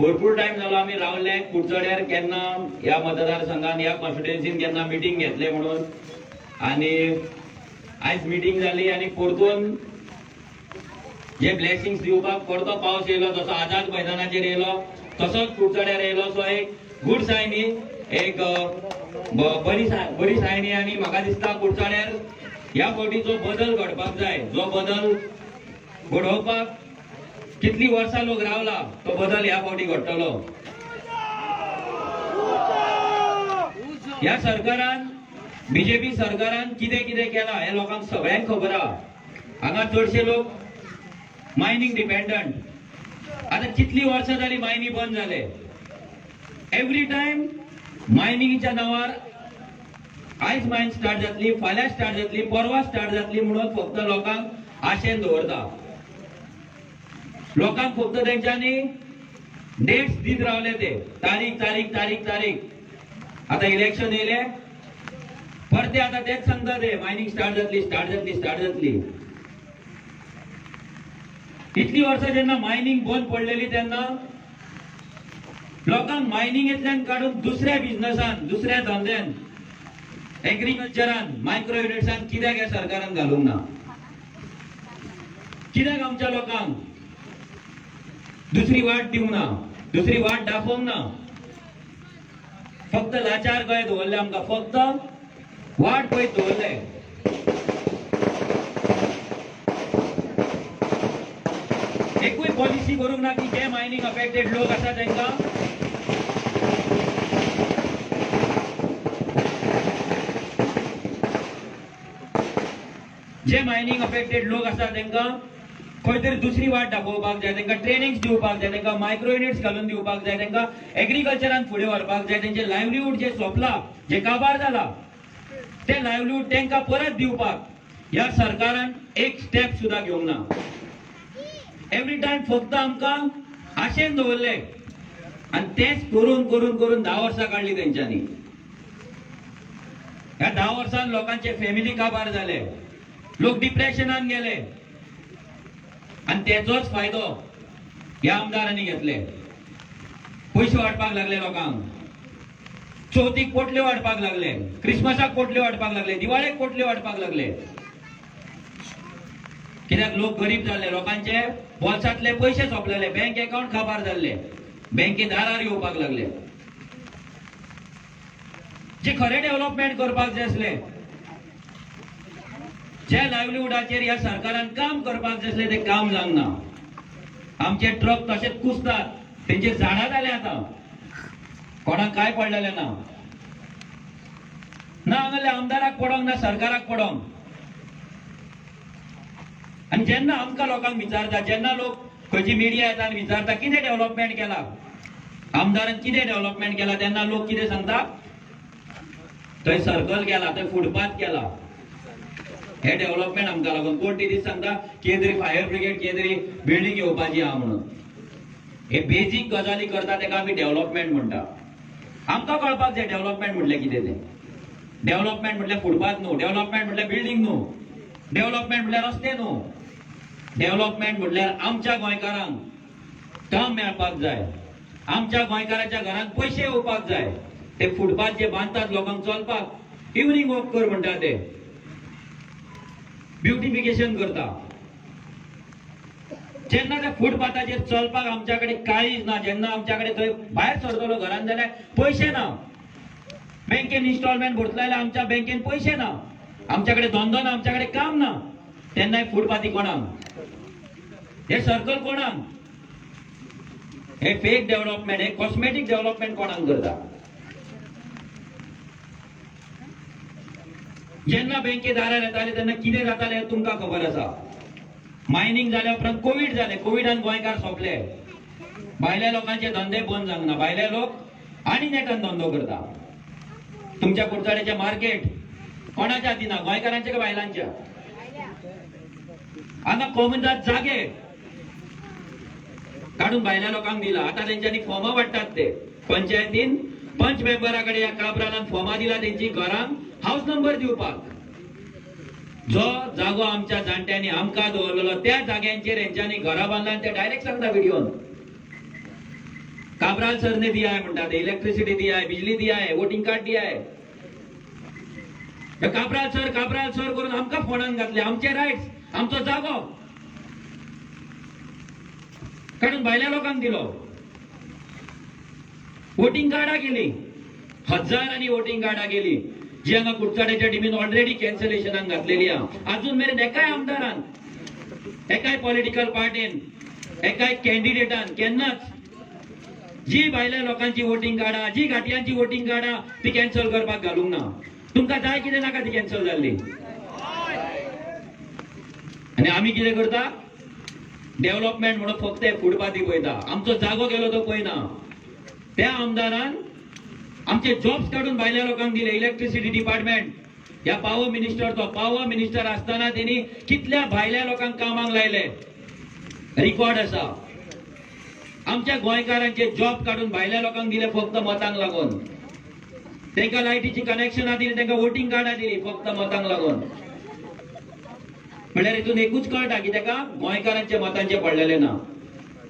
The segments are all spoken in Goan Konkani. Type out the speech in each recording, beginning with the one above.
भरपूर टायम जालो आमी रावले कुडचड्यार केन्ना ह्या मतदारसंघान ह्या कॉन्स्टिट्युएन्सीन केन्ना मिटींग घेतले म्हणून आनी आयज मिटींग जाली आनी परतून जे ब्लेसिंग्स दिवपाक परतो पावस येयलो, जसो आझाद मैदानाचेर येयलो तसोच कुडचड्यार येयलो. सो एक गूड सायन ही, एक बरी बरी सायन ही. आनी म्हाका दिसता कुडचड्यार ह्या फावटी जो बदल घडपाक जाय, जो बदल घडोवपाक कितली वर्सां लोक रावला, तो बदल ह्या फावटी घडटलो. ह्या सरकारान, बीजेपी सरकारान कितें कितें केलां हें लोकांक सगळ्यांक खबर आहा. हांगा चडशे लोक मायनींग डिपेंडंट. आतां कितली वर्सां जाली मायनी बंद जाले. एवरी टायम मायनिंगच्या नांवार आयज मायन स्टार्ट जातली, फाल्यां स्टार्ट जातली, परवा स्टार्ट जातली म्हणून फक्त लोकांक आशेन दवरता. लोकांक फक्त तेंच्यांनी डेट्स दीत रावले ते, तारीख तारीख तारीख तारीख. आतां इलेक्शन येयले परते आतां तेच सांगता ते, मायनिंग स्टार्ट जातली, स्टार्ट जातली, स्टार्ट जातली. इतली वर्सां जेन्ना मायनिंग बंद पडलेली तेन्ना लोकांक मायनिंगेंतल्यान काडून दुसऱ्या बिझनसान, दुसऱ्या धंद्यान, एग्रीकल्चरान, मायक्रो युनिट्सान कित्याक ह्या सरकारान घालूंक ना? कित्याक आमच्या लोकांक दुसरी वाट दिवंक ना, दुसरी वाट दाखोवंक ना? फक्त लाचार कशे दवरले आमकां, फक्त वाट पळयत दवरले. एकूय पॉलिसी करूंक ना की जे मायनिंग अफेक्टेड लोक आसा तांकां जे मायनिंग अफेक्टेड लोक आसा तांकां खंय तरी दुसरी वाट दाखोवपाक जाय, तांकां ट्रेनिंग्स दिवपाक जाय, तांकां मायक्रो युनिट्स घालून दिवपाक जाय, तांकां एग्रीकल्चरान फुडें व्हरपाक जाय, तेंचे लायवलीहूड जे सोंपला, जे काबार जाला ते लायवलीहूड तांकां परत दिवपाक ह्या सरकारान एक स्टेप सुद्दां घेवंक ना. एवरी टायम फक्त आमकां आशेन दवरले आनी तेच करून करून करून 10 वर्सां काडली तेंच्यांनी. ह्या 10 वर्सांत लोकांचे फॅमिली काबार जाले, लोक डिप्रेशनान गेले आनी तेचोच फायदो ह्या आमदारांनी घेतले. पयशे वांटपाक लागले लोकांक, चवथीक पोटल्यो वांटपाक लागले, क्रिसमसाक पोटल्यो वांटपाक लागले, दिवाळेक पोटल्यो वांटपाक लागले. कित्याक लोक गरीब जाल्ले, लोकांचे बोल्सांतले पयशे सोंपलेले, बँक अकाउंट काबार जाल्ले, बँके दारार येवपाक लागले. जे खरें डेव्हलपमेंट करपाक जाय आसले, जे लायवलीहुडाचेर ह्या सरकारान काम करपाक जाय आसलें तें काम जावंक ना. आमचे ट्रक तशेंच कुसतात, तेंचे झाडां जाले आतां, कोणाक कांय पडलेलें ना. ना हांगासरल्या आमदाराक पडोंक ना, सरकाराक पडोंक. आनी जेन्ना आमकां लोकांक विचारता, जेन्ना लोक खंयची मिडिया येता आनी विचारता कितें डेव्हलपमेंट केला आमदारान, कितें डेव्हलपमेंट केला, तेन्ना लोक कितें सांगता, थंय सर्कल केला, थंय फुटपाथ केला, हे डेव्हलपमेंट आमकां लागून. कोण कितें सांगता कितें तरी फायर ब्रिगेड, कितें तरी बिल्डींग येवपाची आहा म्हणून. हे बेजीक गजाली करता तेका आमी डेव्हलपमेंट म्हणटा. आमकां कळपाक जाय डेव्हलपमेंट म्हटलें कितें तें. डेव्हलपमेंट म्हटल्यार फुटपाथ न्हू, डेव्हलपमेंट म्हटल्यार बिल्डींग न्हू, डेव्हलपमेंट म्हटल्यार रस्ते न्हू. डेव्हलपमेंट म्हटल्यार आमच्या गोंयकारांक काम मेळपाक जाय, आमच्या गोंयकाराच्या घरांत पयशे येवपाक जाय. ते फुटपाथ जे बांदतात लोकांक चलपाक, इवनींग वॉक कर म्हणटा ते, ब्युटिफिकेशन करता. जेन्ना त्या फुटपाथाचेर चलपाक आमच्या कडेन काळीज ना, जेन्ना आमच्या कडेन थंय भायर सरतलो घरान जाल्यार पयशे ना, बँकेन इन्स्टॉलमेंट भरतलो जाल्यार आमच्या बँकेन पयशे ना, आमच्या कडेन धंदो ना, आमच्या कडेन काम ना, तेन्ना फुटपाथी कोणाक, हे सर्कल कोणाक, हे फेक डेव्हलपमेंट, हे कॉस्मेटीक डेव्हलपमेंट कोणाक करता? जेन्ना बँके दारार येताले तेन्ना कितें जातालें हें तुमकां खबर आसा. मायनिंग जाल्या उपरांत कोवीड जालें, कोविडान गोंयकार सोंपले, भायल्या लोकांचे धंदे बंद जावंक ना, भायले लोक आनी नेटान धंदो करता. तुमच्या कुडचड्याचें मार्केट कोणाच्या हातीन ना, गोंयकारांच्या काय बायलांच्या? हांगा कोमुनिदाद जागे काडून भायल्या लोकांक दिला. आतां तेंच्यांनी फॉर्मां वाडटात ते पंचायतीन पंच मेंबरा कडेन ह्या काब्रालान फॉर्मां दिला तेंची घरांक हावस नंबर दिवपाक. जो जागो आमच्या जाणट्यांनी आमकां दवरलेलो त्या जाग्यांचेर हेंच्यांनी घरां बांदला आनी ते डायरेक्ट सांगता व्हिडियोन. काब्राल सर ने दिया है म्हणटा ते, इलेक्ट्रिसिटी दिया है, बिजली दिया है, वोटिंग कार्ड दिया है. काब्राल सर काब्राल सर करून आमकां फोनान घातले. आमचे रायट्स, आमचो जागो काडून भायल्या लोकांक दिलो. वोटिंग कार्डां गेली, हजारांनी वोटिंग कार्डां गेली जी हांगा कुडचड्याच्या टिमीन ऑलरेडी कॅन्सलेशनाक घातलेली आहा. अजून मेरेन एकाय आमदारान, एकाय पॉलिटिकल पार्टीन, एकाय कॅन्डिडेटान केन्नाच जी भायल्या लोकांची वोटिंग कार्डां, जी घाटयांची वोटिंग कार्डां ती कॅन्सल करपाक घालूंक ना. तुमकां जाय कितें नाका ती कॅन्सल जाल्ली. आनी आमी कितें करता, डेव्हलपमेंट म्हणून फक्त फुटपाथी पळयता. आमचो जागो गेलो तो पळयना. त्या आमदारान आमचे जॉब्स काडून भायल्या लोकांक दिले. इलेक्ट्रिसिटी डिपार्टमेंट ह्या पावर मिनिस्टर, तो पावर मिनिस्टर आसतना तेणी कितल्या भायल्या लोकांक कामाक लायले, रिकॉर्ड आसा. आमच्या गोंयकारांचे जॉब काडून भायल्या लोकांक दिले फक्त मतांक लागून. तांकां लायटीची कनेक्शनां दिली, तांकां वोटिंग कार्डां दिली फक्त मतांक लागून. म्हणल्यार हितून एकूच कळटा की ताका गोंयकारांच्या मतांचे पडलेले ना.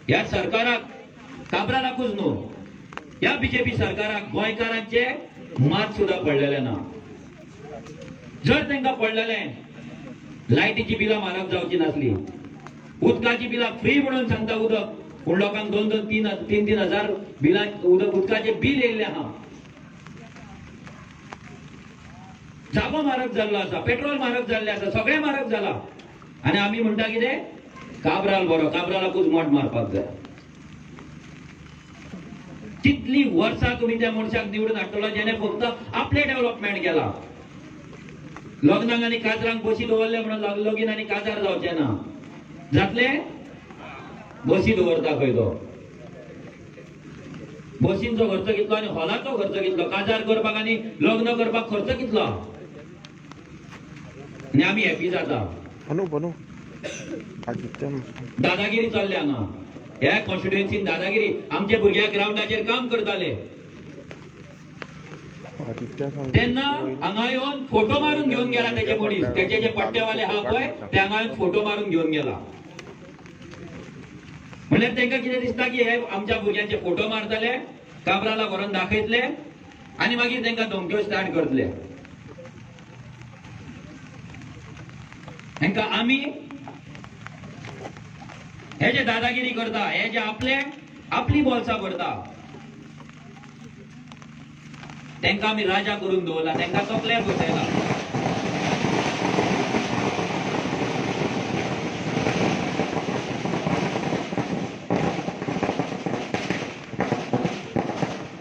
ह्या सरकाराक, काब्रालाकूच न्हू, ह्या बीजेपी सरकाराक गोंयकारांचे मात सुद्दां पडलेले ना. जर तांकां पडलेले, लायटीची बिलां म्हारग जावची नासली, उदकाची बिलां फ्री म्हणून सांगता उदक, पूण लोकांक 2-2 3-3 हजार बिलां उदक उदकाचें बील येयल्लें आहा. जागो म्हारग जाल्लो आसा, पेट्रोल म्हारग जाल्लें आसा, सगळें म्हारग जाला. आनी आमी म्हणटा कितें, काब्राल बरो, काब्रालाकूच मठ मारपाक जाय. कितली वर्सां तुमी त्या मनशाक निवडून हाडटलो जेणे फक्त आपलें डेव्हलपमेंट केलां. लग्नाक आनी काजरांक बशी दवरले म्हणून लगीन आनी काजार जावचें ना, जातले? बशी दवरता खंय तो, बशींचो खर्च कितलो आनी हॉलाचो खर्च कितलो, काजार करपाक आनी लग्न करपाक खर्च कितलो, आनी आमी हॅपी जाता. दादागिरी चल्ल्या हांगा ह्या कॉन्स्टिट्युएन्सीन दादागिरी. आमचे भुरग्या ग्रावंडाचेर काम करताले तेन्ना हांगा येवन फोटो मारून घेवन गेला तेजे मनीस, तेजे जे पट्टेवाले आहा पळय ते हांगा येवन फोटो मारून घेवन गेला. म्हणल्यार तांकां कितें दिसता की हे आमच्या भुरग्यांचे फोटो मारतले, काब्राला व्हरून दाखयतले आनी मागीर तांकां धमक्यो स्टार्ट करतले. तांकां आमी हे जे दादागिरी करता, हे जे आपले आपली बोल्सां भरता, तांकां आमी राजा करून दवरला, तांकां तकल्यार बसयला.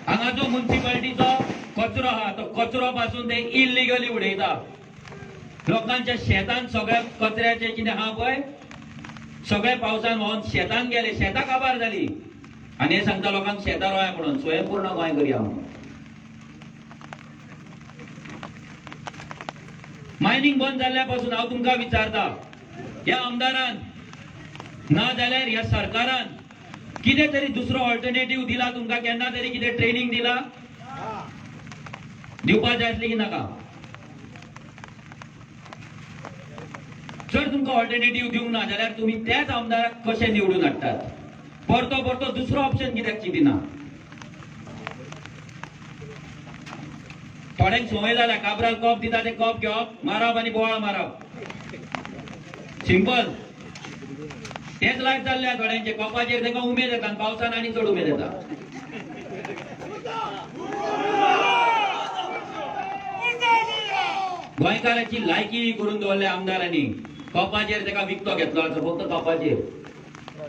हांगा जो मुन्सिपालिटीचो कचरो आहा तो कचरो पासून ते इलिगली उडयता. लोकांच्या शेतान सगळ्या कचऱ्याचे कितें आहा पळय सगळे पावसान व्हांवन शेतान गेले, शेतां काबार जाली. आनी हे सांगता लोकांक शेतां रोया म्हणून, स्वयंपूर्ण गोंय करया म्हणून. मायनिंग बंद जाल्ल्या पासून हांव तुमकां विचारता, ह्या आमदारान ना जाल्यार ह्या सरकारान कितें तरी दुसरो ऑल्टरनेटीव दिला तुमकां? केन्ना तरी कितें ट्रेनिंग दिला? दिवपा जाय आसली की नाका? जर तुमकां ऑल्टरनेटीव दिवंक ना जाल्यार तुमी त्याच आमदाराक कशें निवडून हाडटात? परतो परतो दुसरो ऑप्शन कित्याक चिंतिना? थोड्यांक संवय जाल्या, काब्राल कॉप दिता ते कॉप घेवप, मारप आनी बोवाळ मारप, सिंपल. तेच लायफ जाल्ले थोड्यांचे. कॉपाचेर तांकां उमेद येता आनी पावसान आनी चड उमेद येता. गोंयकाराची लायकी करून दवरल्या आमदारांनी. कॉपाचेर ताका विकतो घेतलो आसा, फक्त कॉपाचेर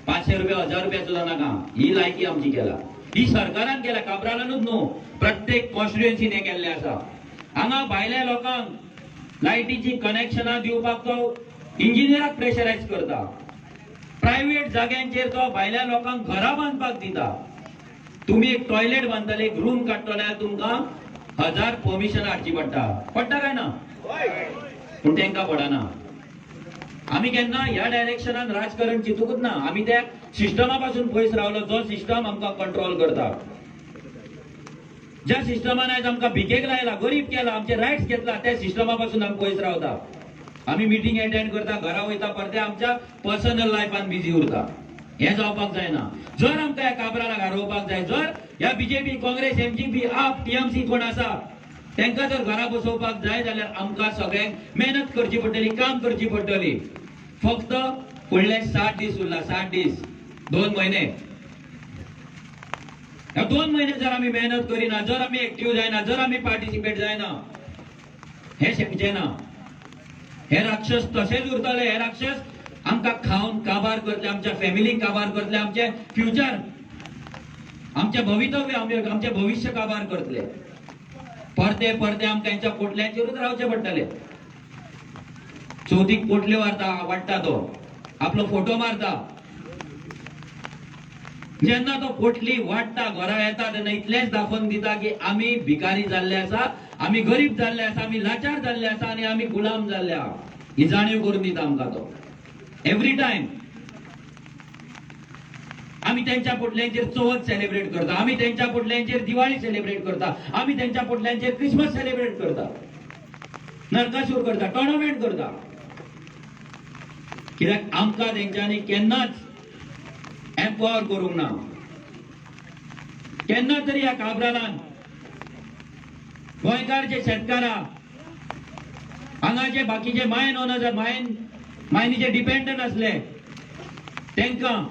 500 रुपया 1000 रुपया सुद्दां नाका. ही लायकी आमची केला, ही सरकारान केल्या, काब्रालानूच न्हू, प्रत्येक कॉन्स्टिट्युएन्सीन हें केल्लें आसा. हांगा भायल्या लोकांक लायटीची कनेक्शनां दिवपाक तो इंजिनियराक प्रेशरायज करता. प्रायव्हेट जाग्यांचेर तो भायल्या लोकांक घरां बांदपाक दिता. तुमी एक टॉयलेट बांदतले, एक रूम काडटले, तुमकां 1000 परमिशन हाडची पडटा. पडटा काय ना? पूण तांकां पडना. आमी केन्ना ह्या डायरेक्शनान राजकारण चिंतूकच ना. आमी त्या सिस्टमा पासून पयस रावलो जो सिस्टम आमकां कंट्रोल करता. ज्या सिस्टमान आयज आमकां भिकेक लायला, गरीब केला, आमचे रायट्स घेतला, त्या सिस्टमा पासून आमी पयस रावता. आमी मिटींग अटेंड करता, घरा वयता, परते आमच्या पर्सनल लायफान बिजी उरता. हें जावपाक जायना. जर आमकां ह्या काब्रालाक हारोवपाक जाय, जर ह्या बीजेपी, काँग्रेस, एमजीपी, आप, टीएमसी कोण आसा तांकां जर घरा बसोवपाक जाय जाल्यार आमकां सगळ्यांक मेहनत करची पडटली, काम करची पडटली. फक्त फुडले 60 दीस उरला, 60 दीस, 2 म्हयने. ह्या 2 म्हयने जर आमी मेहनत करिना, जर आमी एक्टीव जायना, जर आमी पार्टिसिपेट जायना, हें शकचें ना. हे राक्षस तशेंच उरतले. हे राक्षस आमकां खावन काबार करतले, आमच्या फॅमिलीक काबार करतले, आमचें फ्युचर, आमचें भवितव्य, आमचें भविश्य काबार करतले. परते परते आमकां हेंच्या पोटल्यांचेरूच रावचें पडटलें. चवथीक पोटल्यो वाडटा तो, आपलो फोटो मारता. जेन्ना तो पोटली वाडटा घरा येता तेन्ना इतलेंच दाखोवन दिता की आमी भिकारी जाल्ले आसा, आमी गरीब जाल्ले आसा, आमी लाचार जाल्ले आसा आनी आमी गुलाम जाल्ले आहा. ही जाणीव करून दिता आमकां तो एवरी टायम. आमी त्यांच्या पोटल्यांचेर चवथ सेलिब्रेट करता, आमी त्यांच्या पोटल्यांचेर दिवाळी सेलिब्रेट करता, आमी त्यांच्या पोटल्यांचेर क्रिसमस सेलिब्रेट करता, नरकासूर करता, टोर्नामेंट करता. कित्याक आमकां तेंच्यांनी केन्नाच एम्पावर करूंक ना. केन्ना तरी ह्या काब्रालान गोंयकार जे शेतकारां हांगा जे बाकीचे मायन ओनर्स, मायनीचे डिपेंडंट आसले तांकां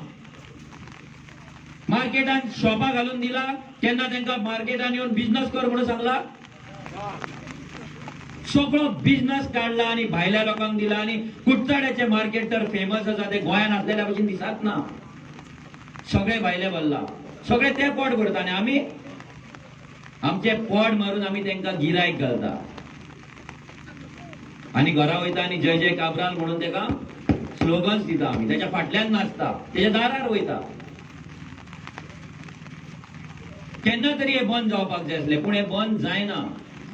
मार्केटान शॉपां घालून दिला. केन्ना तांकां मार्केटान येवन बिजनस कर म्हणून सांगला? सगळो बिजनस काडला आनी भायल्या लोकांक दिला. आनी कुडचड्याचें मार्केट तर फेमस आसा, ते गोंयान आसलेल्या भशेन दिसत ना. सगळे भायले भरला, सगळे ते पोट भरता आनी आमी आमचे पोट मारून आमी तांकां गिरायक घालता आनी घरा वयता आनी जय जय काब्राल म्हणून ताका स्लोगन्स दिता. आमी ताच्या फाटल्यान नाचता, तेच्या दारार वयता. केन्ना तरी हें बंद जावपाक जाय आसलें, पूण हें बंद जायना.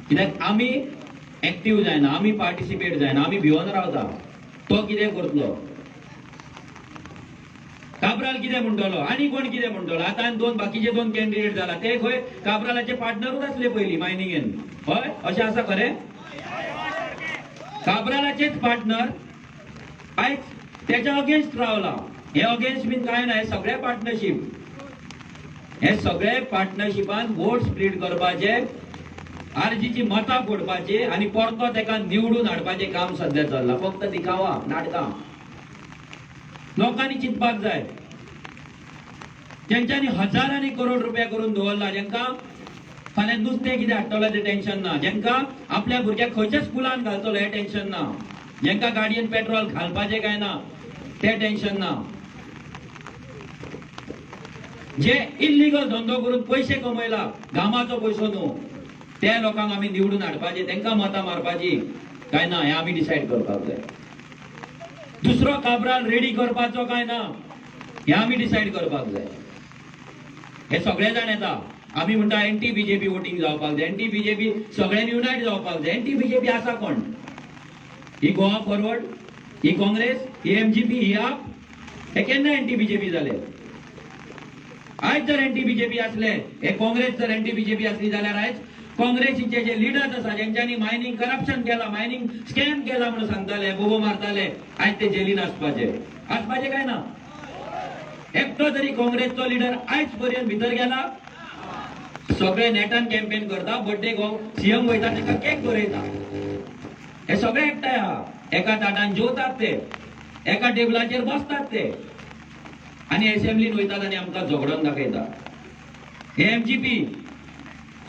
कित्याक आमी एक्टीव जायना, आमी पार्टिसिपेट जायना, आमी भिवन रावता. तो कितें करतलो, काब्राल कितें म्हणटलो आनी कोण कितें म्हणटलो. आतां दोन बाकीचे 2 कॅन्डिडेट जाला, ते खंय काब्रालाचे पार्टनरूच आसले पयलीं मायनिंगेन. हय, अशें आसा खरें? काब्रालाचेच पार्टनर आयज तेच्या अगेन्स्ट रावला. हे अगेन्स्ट बीन कांय ना, हे सगळे पार्टनरशीप, हे सगळे पार्टनरशिपान वोट स्प्लीट करपाचे, आरजीची मतां फोडपाची आनी परतो तेका निवडून हाडपाचें काम सध्या चल्लां. फक्त दिखावा, नाटकां. लोकांनी चिंतपाक जाय. जेंच्यांनी हजारांनी करोड रुपया करून दवरला, जेंकां फाल्यां नुस्तें कितें हाडटलो तें टेन्शन ना, जेंकां आपल्या भुरग्याक खंयच्या स्कुलान घालतलो हें टेन्शन ना, जेंकां गाडयेन पेट्रोल घालपाचें काय ना तें टेन्शन ना, जे इल्लिगल धंदो करून पयशे कमयला, घामाचो पयसो न्हू, त्या लोकांक आमी निवडून हाडपाचे, तांकां मतां मारपाची काय ना हें आमी डिसायड करपाक जाय. दुसरो काब्राल रेडी करपाचो काय ना हें आमी डिसायड करपाक जाय. हे सगळे जाण येता, आमी म्हणटा एंटी बीजेपी वोटींग जावपाक जाय, एंटी बीजेपी सगळ्यांनी युनायट जावपाक जाय. एंटी बीजेपी आसा कोण? ही गोवा फॉरवर्ड, ही काँग्रेस, ही एमजीपी, ही आप, हे केन्ना एंटी बीजेपी जाले? आयज जर एंटी बीजेपी आसले, हे काँग्रेस जर एंटी बीजेपी आसली जाल्यार आयज काँग्रेसीचे जे लिडर्स आसा जेंच्यांनी मायनिंग करप्शन केला, मायनिंग स्कॅम केला म्हणून सांगताले, बोबो मारताले, आयज ते जेलीन आसपाचे. आसपाचे काय ना? एकटो तरी काँग्रेसचो लिडर आयज पर्यंत भितर गेला? सगळे नेटान कॅम्पेन करता, बर्थडे सीएम वयता ताका केक बरयता, हे सगळे एकठांय आहा, एका ताटान जेवतात ते, एका टेबलाचेर बसतात ते आनी असेंब्लीन वयतात आनी आमकां झगडोन दाखयता. हे एमजीपी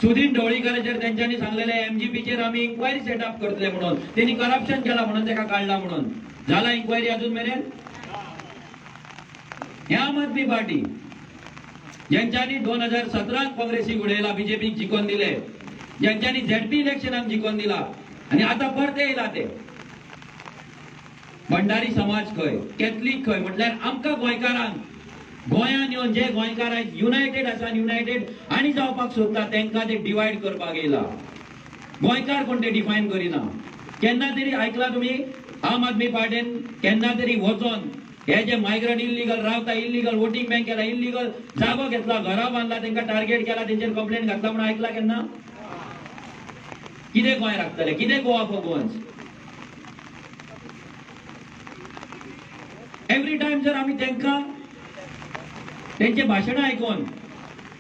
सुदीन ढवळीकाराचेर तेंच्यांनी सांगलेले एमजीपीचेर आमी इन्क्वायरी सेटअप करतले म्हणून, तेणी करप्शन केला म्हणून तेका काडला म्हणून, जाला इन्क्वायरी अजून मेरेन? हे आम आदमी पार्टी ज्यांच्यांनी 2017 काँग्रेसीक उडयला, बीजेपीक जिखोवन दिले, ज्यांच्यांनी झेडपी इलेक्शनाक जिखोवन दिला आनी आतां परते येयला ते. भंडारी समाज खंय, कॅथलीक खंय, म्हटल्यार आमकां गोंयकारांक गोंयान येवन जे गोंयकार आयज युनायटेड आसा, युनायटेड आनी जावपाक सोदता तांकां ते डिवायड करपाक येयला. गोंयकार कोण ते डिफायन करिना. केन्ना तरी आयकला तुमी आम आदमी पार्टीन केन्ना तरी वचोन हे जे मायग्रंट इल्लिगल रावता, इल्लिगल वोटींग बँक केला, इल्लिगल जागो घेतला, घरां बांदला, तांकां टार्गेट केला, तेंचेर कंप्लेन घातला म्हणून आयकला केन्ना? कितें गोंय राखतले? कितें Goa for Goans? Every time जर आमी तांकां तेंचे भाशणां आयकून,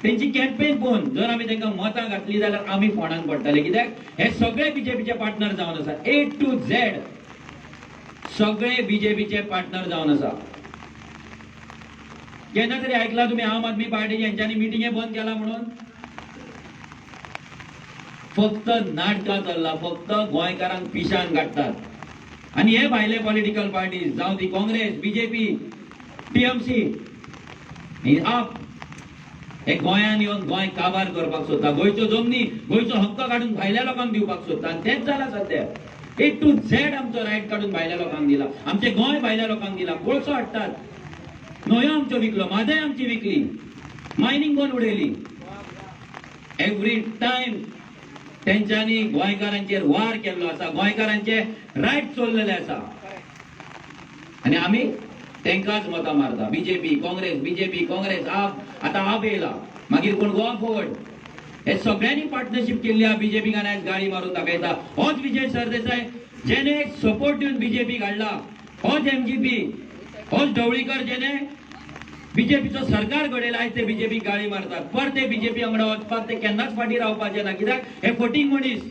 तेंची कॅम्पेन पळोवन जर आमी तांकां मतां घातली जाल्यार आमी फोंडान पडटले. कित्याक हे सगळे बीजेपीचे पार्टनर जावन आसा, ए टू झेड सगळे बीजेपीचे पार्टनर जावन आसा. केन्ना तरी आयकला तुमी आम आदमी पार्टी हेंच्यांनी मिटिंगे बंद केला म्हणून? फक्त नाटकां चल्ला, फक्त गोंयकारांक पिशान काडटात. आनी हे भायले पॉलिटिकल पार्टीज, जावं ती काँग्रेस, बीजेपी, टीएमसी, आप, हे गोंयान येवन गोंय काबार करपाक सोदता, गोंयच्यो जमनी, गोंयचो हक्क काडून भायल्या लोकांक दिवपाक सोदता. आनी तेंच जालां सद्या. ए टू झेड आमचो रायट काडून भायल्या लोकांक दिला, आमचें गोंय भायल्या लोकांक दिला. कोळसो हाडटात, न्हंयो आमच्यो विकलो, म्हादय आमची विकली, मायनींग बंद उडयली. एवरी टायम तेंच्यांनी गोंयकारांचेर वार केल्लो आसा, गोंयकारांचे रायट चोरलेले आसा. आनी आमी तेंकांच मतां मारता. बीजेपी, काँग्रेस, बीजेपी, काँग्रेस, आप, आतां आप येयला, मागीर कोण गोवा फॉरवर्ड, हे सगळ्यांनी पार्टनरशीप केल्ली आहा बीजेपीक. आनी आयज गाळी मारून दाखयता. होच विजय सरदेसाय जेणे सपोर्ट दिवन बीजेपीक हाडला, होच एमजीपी, होच ढवळीकर जेणे बीजेपीचो सरकार घडयला, आयज ते बीजेपीक गाळी मारतात. परत ते बीजेपी वांगडा वचपाक ते केन्नाच फाटीं रावपाचे ना. कित्याक हे फटींग मनीस,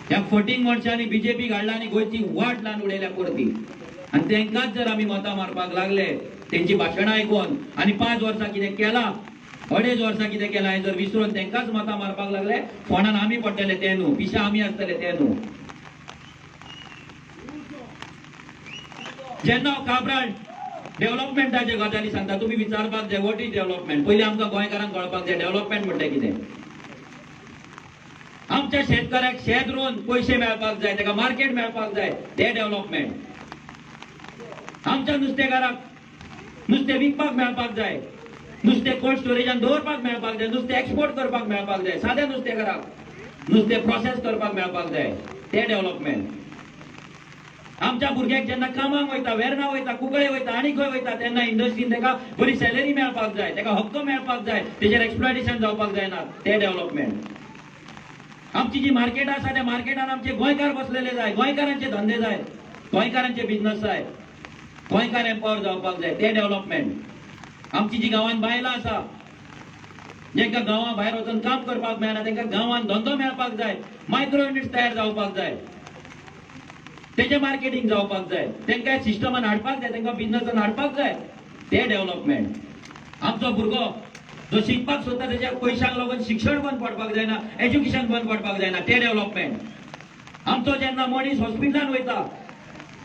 ह्या फटींग मनशांनी बीजेपीक हाडला आनी गोंयची वाट लावन उडयल्या परती. आनी तेंकांच जर आमी मतां मारपाक लागले तेंची भाशणां आयकून, आनी 5 वर्सां कितें केलां, 2.5 वर्सां कितें केलां हें जर विसरून तेंकांच मतां मारपाक लागले, फोंडान आमी पडटले ते न्हू, पिशा आमी आसतले ते न्हू. जेन्ना काब्राल डेव्हलपमेंटाचे गजाली सांगता, तुमी विचारपाक जाय what is development. पयलीं आमकां गोंयकारांक कळपाक जाय डेव्हलपमेंट म्हणटा कितें. आमच्या शेतकऱ्याक शेत रोवन पयशे मेळपाक जाय, ताका मार्केट मेळपाक जाय, ते डेव्हलपमेंट. आमच्या नुस्तेकाराक नुस्तें विकपाक मेळपाक जाय, नुस्तें कोल्ड स्टोरेजान दवरपाक मेळपाक जाय, नुस्तें एक्सपोर्ट करपाक मेळपाक जाय, साद्या नुस्तेकाराक नुस्तें प्रोसेस करपाक मेळपाक जाय, ते डेव्हलपमेंट. आमच्या भुरग्याक जेन्ना कामाक वयता, वेर्ना वयता, कुंकळे वयता आनी खंय वयता, तेन्ना इंडस्ट्रीन ताका बरी सॅलरी मेळपाक जाय, ताका हक्क मेळपाक जाय, तेजेर एक्सप्लॉयटेशन जावपाक जायना, ते डेव्हलपमेंट. आमची जी मार्केटां आसा त्या मार्केटान आमचे गोंयकार बसलेले जाय, गोंयकारांचे धंदे जाय, गोंयकारांचे बिजनस जाय, गोंयकार एम्पावर जावपाक जाय, ते डेव्हलपमेंट. आमची जी गांवांत बायलां आसा जेंकां गांवा भायर वचून काम करपाक मेळना, तेंकां गांवांत धंदो मेळपाक जाय, मायक्रो युनिट्स तयार जावपाक जाय, तेजें मार्केटींग जावपाक जाय, तेंकां सिस्टमान हाडपाक जाय, तेंकां बिजनसान हाडपाक जाय, ते डेव्हलपमेंट. आमचो भुरगो जो शिकपाक सोदता तेच्या पयशांक लागून शिक्षण बंद पडपाक जायना, एज्युकेशन बंद पडपाक जायना, ते डेव्हलपमेंट. आमचो जेन्ना मनीस हॉस्पिटलान वयता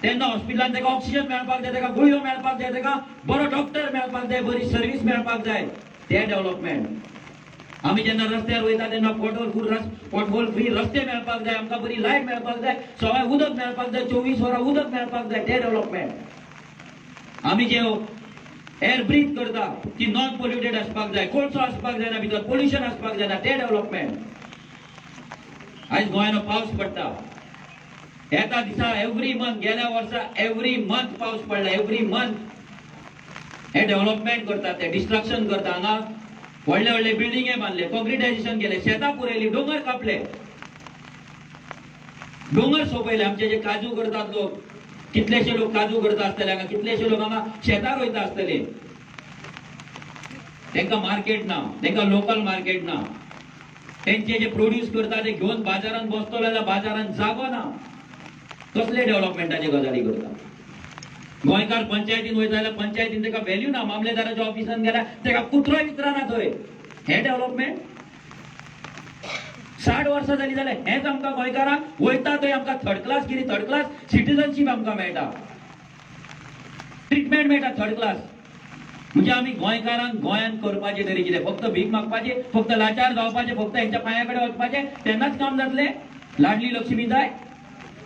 तेन्ना हॉस्पिटलान ताका ऑक्सिजन मेळपाक जाय, ताका गुळयो मेळपाक जाय, ताका बरो डॉक्टर मेळपाक जाय, बरी सर्वीस मेळपाक जाय, ते डेव्हलपमेंट. आमी जेन्ना रस्त्यार वयता तेन्ना पोटहोल फ्री रस्ते मेळपाक जाय, आमकां बरी लायट मेळपाक जाय, सवाय उदक मेळपाक जाय, 24 वरां उदक मेळपाक जाय, ते डेव्हलपमेंट. आमी जे एअर ब्रीथ करता ती नॉन पोल्युटेड आसपाक जाय, कोळसो आसपाक जायना भितर, पोल्युशन आसपाक जायना, ते डेव्हलपमेंट. आयज गोंयान पावस पडटा येता दिसा एवरी मंथ, गेल्या वर्सा एवरी मंथ पावस पडला, एवरी मंथ. हे डेव्हलपमेंट करतात, ते डिस्ट्रक्शन करता. हांगा व्हडले व्हडले बिल्डिंगे बांदले, कॉन्क्रिटायझेशन केले, शेतां पुरयली, दोंगर कापले, दोंगर सोंपयले. आमचे जे काजू करतात लोक, कितलेशे लोक काजू करता आसतले हांगा, कितलेशे लोक हांगा शेतां रोयता आसतले, तांकां मार्केट ना, तांकां लोकल मार्केट ना. तेंचे जे प्रोड्यूस करता ते घेवन बाजारांत बसतलो जाल्यार बाजारांत जागो ना. कसले डेव्हलपमेंटाचे गजाली करता? गोंयकार पंचायतीन वयता जाल्यार पंचायतीन ताका व्हॅल्यू ना, मामलेदाराच्या ऑफिसान गेल्यार ताका कुत्रोय विचारना थंय. हें डेव्हलपमेंट? 60 वर्सां जाली जाल्यार हेंच आमकां गोंयकारांक वयता थंय आमकां थर्ड क्लास, कितें थर्ड क्लास सिटीजनशीप आमकां मेळटा, ट्रिटमेंट मेळटा थर्ड क्लास. म्हणजे आमी गोंयकारांक गोंयांत करपाचें तरी कितें? फक्त भीक मागपाचें, फक्त लाचार जावपाचें, फक्त हेंच्या पांया कडेन वचपाचें, तेन्नाच काम जातलें? लाडली लक्ष्मी जाय,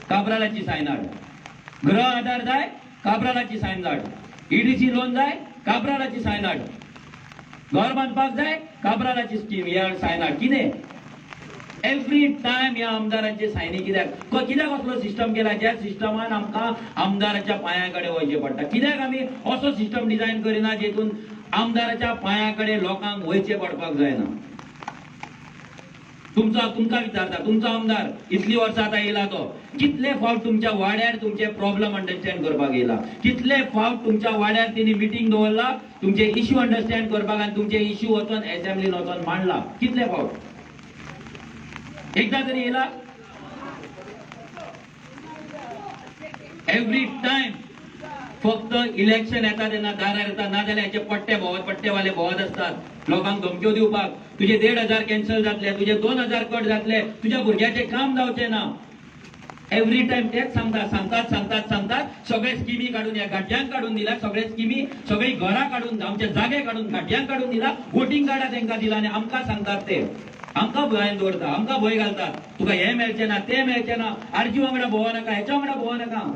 काब्रालाची सायन हाड. गृह आधार जाय, काब्रालाची सायन हाड. ईडीसी लोन जाय, काब्रालाची सायन हाड. घर बांदपाक जाय, काब्रालाची स्कीम ह्या सायन हाड. कितें एवरी टायम ह्या आमदारांचे सायनी कित्याक? कित्याक असलो सिस्टम केला ज्या सिस्टमान आमकां आमदाराच्या पांया कडेन वयचें पडटा? कित्याक आमी असो सिस्टम डिजायन करिना जेतून आमदाराच्या पांया कडेन लोकांक वयचें पडपाक जायना? तुमचो तुमकां विचारता, तुमचो आमदार इतली वर्सां आतां येयला तो कितले फावट तुमच्या वाड्यार तुमचे प्रॉब्लम अंडरस्टँड करपाक येयला? कितले फावट तुमच्या वाड्यार तेणी मिटींग दवरला तुमचे इश्यू अंडरस्टँड करपाक आनी तुमचे इश्यू वचोन एसेंब्लीन वचोन मांडला? कितले फावट? एकदा तरी येयला? एवरी टायम फक्त इलेक्शन येता तेन्ना दारार येता, नाजाल्यार हेचे पट्टे भोंवत, पट्टेवाले भोंवत असतात लोकांक धमक्यो दिवपाक. तुजे 1500 कॅन्सल जातले, तुजे 2000 कट जातले, तुज्या भुरग्याचें काम जावचें ना. एवरी टायम तेच सांगतात, सांगतात, सांगतात, सांगतात. सगळे स्किमी काडून ह्या घाटयांक काडून दिला, सगळे स्किमी, सगळीं घरां काडून, आमचे जागे काडून घाटयांक काडून दिला, वोटींग कार्डां तांकां दिला आनी आमकां सांगतात ते, आमकां भंयान दवरता, आमकां भंय घालतात, तुका हें मेळचें ना, तें मेळचें ना, आरजी वांगडा भोंवो नाका, हेच्या वांगडा भोंवो नाका.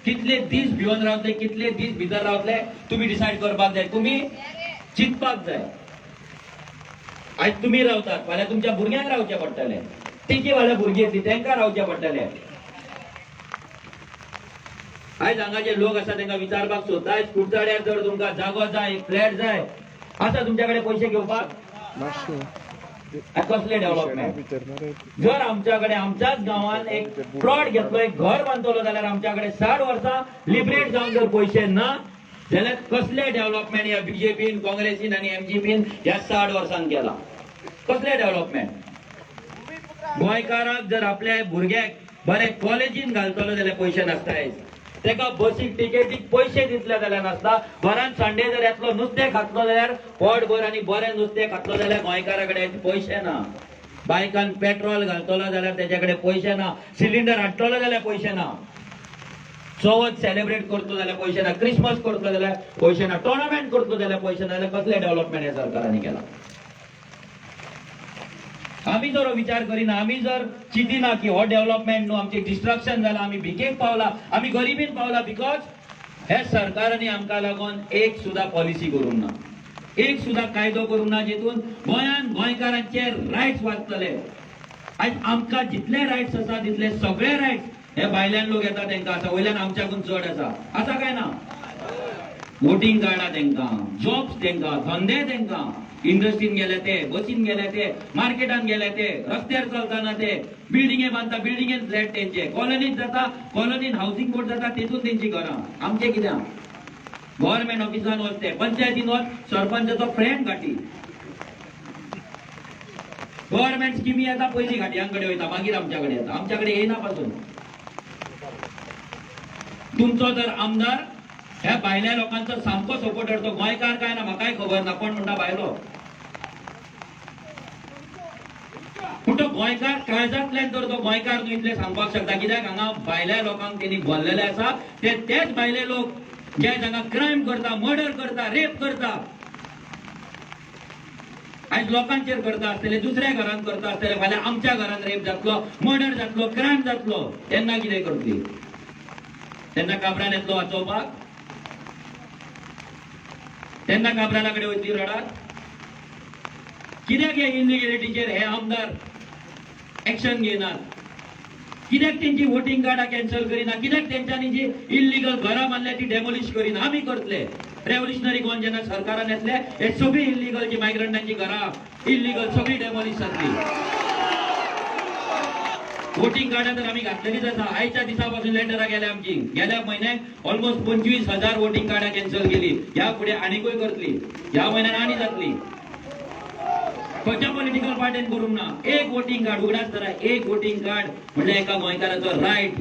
कितले दीस भिवन रावतले, कितले दीस भितर रावतले, तुमी डिसायड करपाक जाय, तुमी चिंतपाक जाय. आयज तुमी रावतात, फाल्यां तुमच्या भुरग्यांक रावचें पडटलें, तेची फाल्यां भुरगीं येतली तांकां रावचें पडटलें. आयज हांगा जे लोक आसा तांकां विचारपाक सोदता, आयज कुडचड्यार जर तुमकां जागो जाय, एक फ्लॅट जाय, आसा तुमच्या कडेन पयशे घेवपाक? कसले डेव्हलपमेंट? जर आमच्या कडेन आमच्याच गांवांत एक प्लॉट घेतलो, एक घर बांदतलो जाल्यार आमच्या कडेन 60 वर्सां लिबरेट जावन जर पयशे ना जाल्यार कसले डेव्हलपमेंट ह्या बीजेपीन, काँग्रेसीन आनी एमजीपीन ह्या 60 वर्सांक केला? कसले डेव्हलपमेंट? गोंयकाराक जर आपल्या भुरग्याक बरे कॉलेजीन घालतलो जाल्यार पयशे नासता, तेका बसीक टिकेटीक पयशे दितले जाल्यार नासता, घरान संडे जर येतलो नुस्तें खातलो जाल्यार पोटभर आनी बरें नुस्तें खातलो जाल्यार गोंयकारा कडेन पयशे ना, बायकान पेट्रोल घालतलो जाल्यार तेच्या कडेन पयशे ना, सिलिंडर हाडटलो जाल्यार पयशे ना, चवथ सेलिब्रेट करतलो जाल्यार पयशे ना, क्रिसमस करतलो जाल्यार पयशे ना, टोर्नामेंट करतलो जाल्यार पयशे ना, जाल्यार कसलें डेव्हलपमेंट ह्या सरकारांनी केलां? आमी जर हो विचार करिना, आमी जर चिंतिना की हो डेव्हलपमेंट न्हू, आमचें डिस्ट्रक्शन जालां, आमी भिकेक पावला, आमी गरिबीन पावला, because हे सरकारांनी आमकां लागून एक सुद्दां पॉलिसी करूंक ना, एक सुद्दां कायदो करूंक ना जितून गोंयान गोंयकारांचे रायट्स वाचतले. आयज आमकां जितले रायट्स आसा तितले सगळे रायट्स हे भायल्यान लोक येता तांकां आसा, वयल्यान आमच्याकून चड आसा. आसा काय ना? वोटींग कार्डां तांकां, जॉब्स तांकां, धंदे तांकां, इंडस्ट्रीन गेले ते, बसीन गेले ते, मार्केटान गेले ते, रस्त्यार चलतना ते, बिल्डिंगे बांदता, बिल्डिंगेन फ्लॅट तेंचे, कॉलनीत जाता, कॉलनीन हावसिंग बोर्ड जाता, तेतून तेंची घरां. आमचें कितें? गव्हर्मेंट ऑफिसान वच, ते पंचायतीन वच, सरपंचाचो फ्रेंड घाटी. गव्हर्मेंट स्किमी येता पयलीं घाटयां कडेन वयता, मागीर आमच्या कडेन येता, आमच्या कडेन येयना पासून. तुमचो जर आमदार ह्या भायल्या लोकांचो सामको सपोर्टर, तो गोंयकार काय ना म्हाकाय खबर ना, कोण म्हणटा भायलो, पूण तो गोंयकार काळजांतल्यान तर तो गोंयकार न्हू इतलें सांगपाक शकता. कित्याक हांगा भायल्या लोकांक तेणी भरलेले आसा, ते तेच भायले लोक जे हांगा क्रायम करता, मर्डर करता, रेप करता, आयज लोकांचेर करता आसतले, दुसऱ्या घरांत करता आसतले, फाल्यां आमच्या घरांत रेप जातलो, मर्डर जातलो, क्रायम जातलो, तेन्ना कितें करतली? तेन्ना काब्रान येतलो वाचोवपाक? तेन्ना काब्राला कडेन वयतली रडात? कित्याक ह्या इलिगेलिटीचेर हे आमदार एक्शन घेनात? कित्याक तेंची वोटींग कार्डां कॅन्सल करिना? कित्याक तेंच्यांनी जी इल्लिगल घरां बांदल्या ती डेमोलिश करिना? आमी करतले. रेव्होल्युशनरी गोवन जेन्ना सरकारान येतले, हे सगळी इल्लिगल जी मायग्रंटांची घरां इल्लिगल सगळी डेमोलिश जातली. वोटींग कार्डां तर आमी घातलेलीच आसा. आयच्या दिसा पासून लेटरां गेल्या आमची. गेल्या म्हयन्याक ऑलमोस्ट 25,000 वोटींग कार्डां कॅन्सल केली. ह्या फुडें आनीकूय करतली, ह्या म्हयन्यान आनी जातली. खंयच्या पॉलिटिकल पार्टीन करूंक ना. एक वोटींग कार्ड उगडास धरा, एक वोटींग कार्ड म्हणल्यार एका गोंयकाराचो रायट,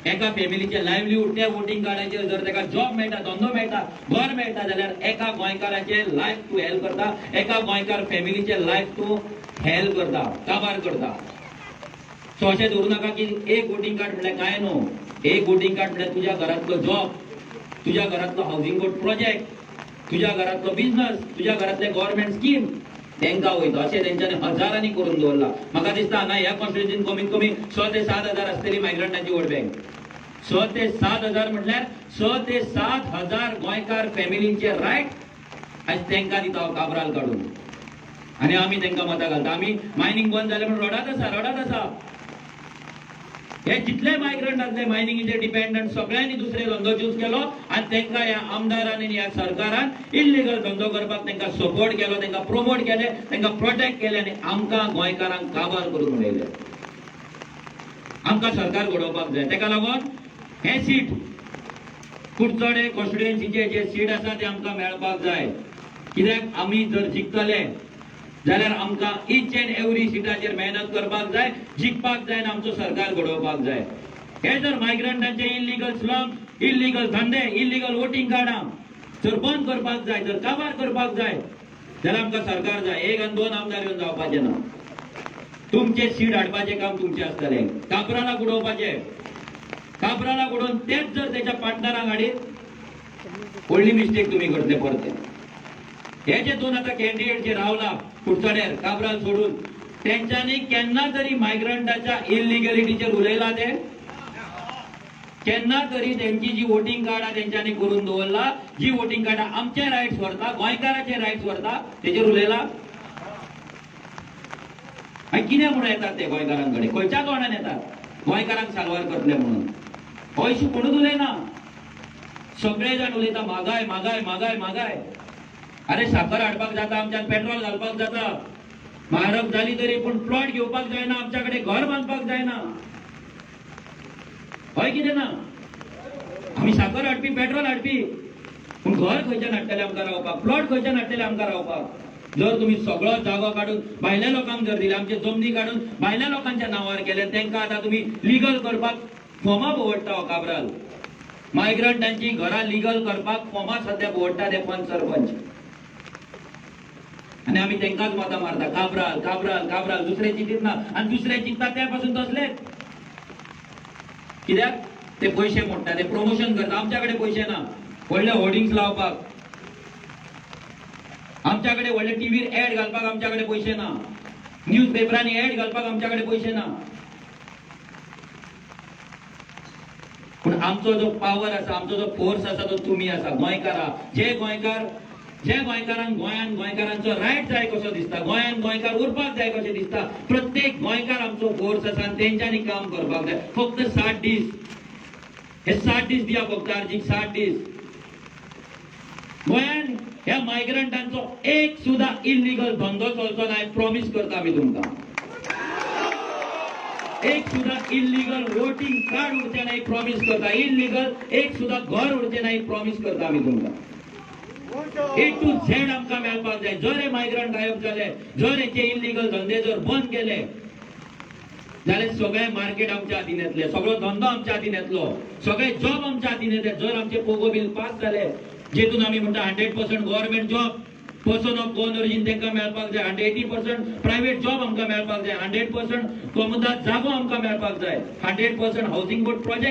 एका फॅमिलीचें लायवलीहूड. त्या वोटींग कार्डाचेर जर ताका जॉब मेळटा, धंदो मेळटा, घर मेळटा जाल्यार एका गोंयकाराचें लायफ तूं हेल्प करता, एका गोंयकार फॅमिलीचें लायफ तूं हेल्प करता, काबार करता. सो अशें धरूं नाका की एक वोटींग कार्ड म्हणल्यार कांय न्हू. एक वोटींग कार्ड म्हणल्यार तुज्या घरांतलो जॉब, तुज्या घरांतलो हावसिंग बोर्ड प्रोजेक्ट, तुज्या घरांतलो बिजनस, तुज्या घरांतले गव्हर्मेंट स्कीम तांकां वयता. अशें तेंच्यांनी हजारांनी करून दवरला. म्हाका दिसता हांगा ह्या कॉन्स्टिट्युएन्सीन कमीत कमी 6 ते 7 हजार आसतली मायग्रंटांची वोट बँक. 6 ते 7 हजार म्हटल्यार 6 ते 7 हजार गोंयकार फॅमिलींचे रायट आयज तांकां दिता हो काब्राल काडून, आनी आमी तांकां मतां घालता. आमी मायनींग बंद जालें म्हणून रडत आसा, रडत आसा. हे जितले मायग्रंट आसले मायनिंगेचेर डिपेंडंट, सगळ्यांनी दुसरे धंदो चूज केलो आनी तांकां ह्या आमदारान आनी ह्या सरकारान इल्लिगल धंदो करपाक तांकां सपोर्ट केलो, तांकां प्रमोट केले, तांकां प्रोटेक्ट केले आनी आमकां गोंयकारांक काबार करून उडयले. आमकां सरकार घडोवपाक जाय. ताका लागून हे सीट, कुडचडे कॉन्स्टिट्युएन्सीचे जे सीट आसा ते आमकां मेळपाक जाय. कित्याक आमी जर जिखतले जाल्यार आमकां इच अँड एवरी सिटाचेर मेहनत करपाक जाय, जिखपाक जाय आनी आमचो सरकार घडोवपाक जाय. हे जर मायग्रंटांचे इल्लिगल स्लम, इल्लिगल धंदे, इल्लिगल वोटींग कार्डां जर बंद करपाक जाय, जर काबार करपाक जाय जाल्यार आमकां सरकार जाय. एक आनी दोन आमदार येवन जावपाचें ना. तुमचे सीट हाडपाचें काम तुमचें आसतलें. काब्रालाक उडोवपाचें, काब्रालाक उडोवन तेच जर तेच्या पार्टनरांक हाडीत, व्हडली मिस्टेक तुमी करतले परते. हे जे दोन आतां कॅन्डिडेट जे रावला कुडचड्यार काब्राल सोडून, तेंच्यांनी केन्ना तरी मायग्रंटाच्या इलिगलिटीचेर उलयला ते? केन्ना तरी तेंची जी वोटींग कार्डां तेंच्यांनी करून दवरला, जी वोटींग कार्डां आमचे रायट्स व्हरता, गोंयकाराचे रायट्स व्हरता, तेजेर उलयला? आनी कितें म्हणून येतात ते गोंयकारांकडे? खंयच्या तोंडान येतात गोंयकारांक साल्वार करतले म्हणून? हो इशू कोणूच उलयना. सगळे जाण उलयता म्हागाय, म्हागाय, म्हागाय, म्हागाय. अरे, साखर हाडपाक जाता आमच्यान, पेट्रोल घालपाक जाता, म्हारग जाली तरी, पूण प्लॉट घेवपाक जायना आमच्या कडेन, घर बांदपाक जायना. हय कितें ना? आमी साखर हाडपी, पेट्रोल हाडपी, पूण घर खंयच्यान हाडटले आमकां रावपाक? प्लॉट खंयच्यान हाडटले आमकां रावपाक? जर तुमी सगळो जागो काडून भायल्या लोकांक जर दिले, आमचे जमनी काडून भायल्या लोकांच्या नांवार केले, तांकां आतां तुमी लिगल करपाक फॉर्मां भोवडटा. हो काब्राल मायग्रंटांची घरां लिगल करपाक फॉर्मां सध्या भोवडटा ते पंच, सरपंच आनी आमी तांकांच मतां मारता. काब्राल, काब्राल, काब्राल. दुसरे चिंतीत ना आनी दुसरे चिंतता ते पासून तसलेच. कित्याक ते पयशे मोडटा, ते प्रमोशन करता. आमच्या कडेन पयशे ना व्हडले होर्डिंग्स लावपाक, आमच्या कडेन व्हडले टीव्हीर एड घालपाक आमच्या कडेन पयशे ना, न्यूज पेपरांनी एड घालपाक आमच्या कडेन पयशे ना. पूण आमचो जो पावर आसा, आमचो जो फोर्स आसा, तो तुमी आसा, गोंयकारा. जे गोंयकार, जे गोंयकारांक गोंयान गोंयकारांचो रायट जाय कसो दिसता, गोंयान गोंयकार उरपाक जाय कशें दिसता, प्रत्येक गोंयकार आमचो फोर्स आसा आनी तेंच्यांनी काम करपाक जाय. फक्त 60 दीस, हे 60 दीस दिया फक्त आर्जीक. 60 दीस गोंयान ह्या मायग्रंटांचो एक सुद्धा इलिगल धंदो चलचो ना, प्रॉमिस करता आमी तुमकां. एक सुद्धा इलिगल वोटिंग कार्ड उरचें ना, प्रॉमिस करता. इलिगल एक सुद्धा घर उरचें ना, प्रॉमिस करता आमी तुमकां. ए टू झेड आमकां मेळपाक जाय. जर हे मायग्रंट गायब जाले, जर हेचे इलिगल धंदे जर बंद केले जाल्यार सगळे मार्केट आमच्या हातीन येतले, सगळो धंदो आमच्या हातीन येतलो, सगळे जॉब आमच्या हातीन येतले. जर आमचे पोगो बील पास जाले, जेतून आमी म्हणटा 100% government job person of Goan origin तांकां मेळपाक जाय, 180% प्रायव्हेट जॉब आमकां मेळपाक जाय, 100% कोमुदाद जागो आमकां मेळपाक जाय, 100% हावसिंग बोर्ड प्रोजेक्ट.